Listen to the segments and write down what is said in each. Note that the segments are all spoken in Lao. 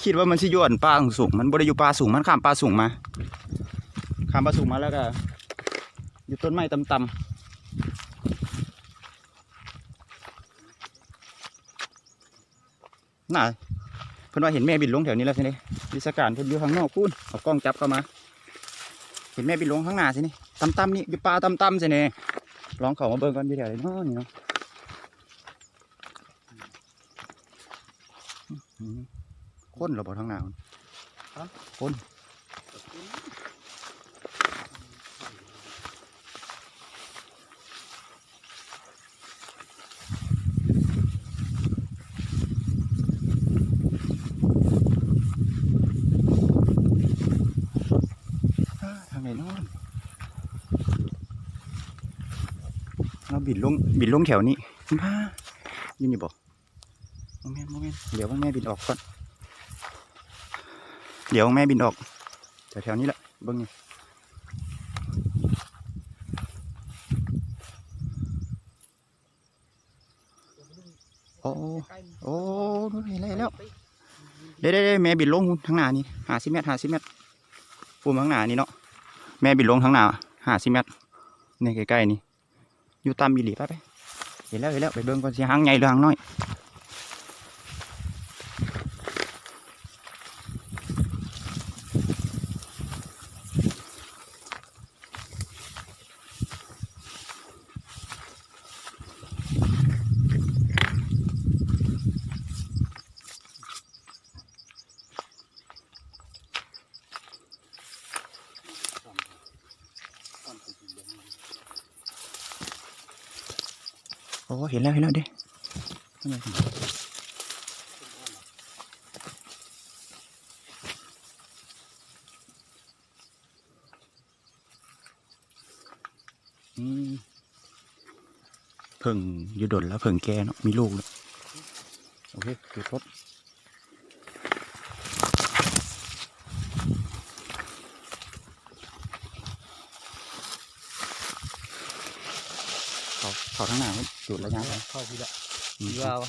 ຄິດວ່າມັນຊິຢູ່ອັນປ່າສູງໆ ມັນບໍ່ໄດ້ຢູ່ປ່າສູງ ມັນຂ້າມປ່າສູງມາ ຂ້າມປ່າສູງມາແລ້ວກໍຢູ່ຕົ້ນໄມ້ຕ່ຳໆ. ນ່າ ເພິ່ນວ່າເຫັນແມ່ບິນລົງແຖວນີ້ແລ້ວຊີ້ເດ້ ວິຊາການເພິ່ນຢູ່ຂ້າງນອກພຸ້ນ ເອົາກ້ອງຈັບເຂົ້າມາ ເຫັນແມ່ບິນລົງຂ້າງໜ້າຊີ້ນີ້ ຕ່ຳໆນີ້ ຢູ່ປ່າຕ່ຳໆຊີ້ນີ້ ລອງເຂົ້າມາເບິ່ງກ່ອນ ຢູ່ແຖວໃດເນາະນີ້ເນາະ. ອືມ ຄົນລະບໍ່ທາງໜ້າ ຮະ ຄົນ ທາງໃດເນາະ ລາວບິນລົງ ບິນລົງແຖວນີ້ ມາ ຢູ່ນີ້ບໍ່? ບໍ່ແມ່ນ ບໍ່ແມ່ນ ດຽວເບິ່ງແມ່ບິນອອກກ່ອນ ດຽວເບິ່ງແມ່ບິນອອກ ແຖວໆນີ້ແຫຼະ ເບິ່ງນີ້ ໂອ້ ໂອ້ ເຫັນແລ້ວ ເຫັນແລ້ວ ເດ້ໆໆ ແມ່ບິນລົງທາງໜ້ານີ້ ຫ້າສິບແມັດ ຫ້າສິບແມັດ ພຸ້ນທາງໜ້ານີ້ເນາະ ແມ່ບິນລົງທາງໜ້າ ຫ້າສິບແມັດ ນີ້ໃກ້ໆນີ້. ຢູ່ຕ່ຳອີ່ຫຼີ ໄປໆ ເຫັນແລ້ວ ເຫັນແລ້ວ ໄປເບິ່ງກ່ອນ ຊິຫາງໃຫຍ່ຫຼືຫາງນ້ອຍ. ໂອ້ ເຫັນແລ້ວ ເຫັນແລ້ວເດ້ ອືມ ເຜິ້ງຢູ່ດົນແລ້ວ ເຜິ້ງແກ່ເນາະ ມີລູກແລ້ວ ໂອເຄ ເກັບຄົບ ເຂົ້າ ເຂົ້າທາງໜ້າພຸ້ນ ຈູດລະຍະ ເຂົ້າພີ້ລະ ອືມ ດີວ່າວະ.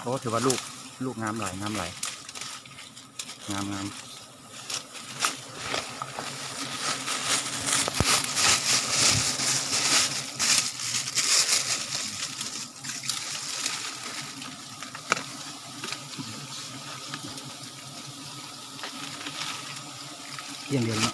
ໂອ້ ຖືວ່າລູກ ລູກງາມຫຼາຍ ງາມຫຼາຍ ງາມໆ. ຢ່າງດຽວເນາະ.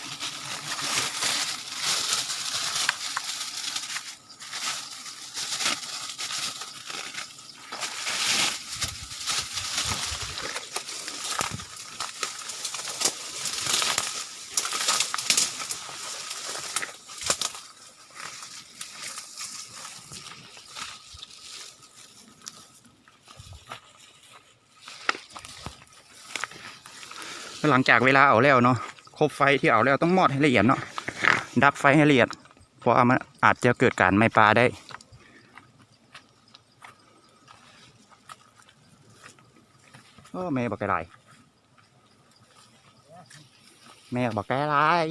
ຫຼັງຈາກເວລາເອົາແລ້ວເນາະ ຄົບໄຟທີ່ເອົາແລ້ວຕ້ອງມອດໃຫ້ລະອຽດເນາະ ດັບໄຟໃຫ້ລະອຽດ ເພາະວ່າມັນອາດຈະເກີດການໄໝ້ປ່າໄດ້. ໂອ້ ແມ່ບັກໄກ່ຫຼາຍ ແມ່ບັກໄກ່ຫຼາຍ.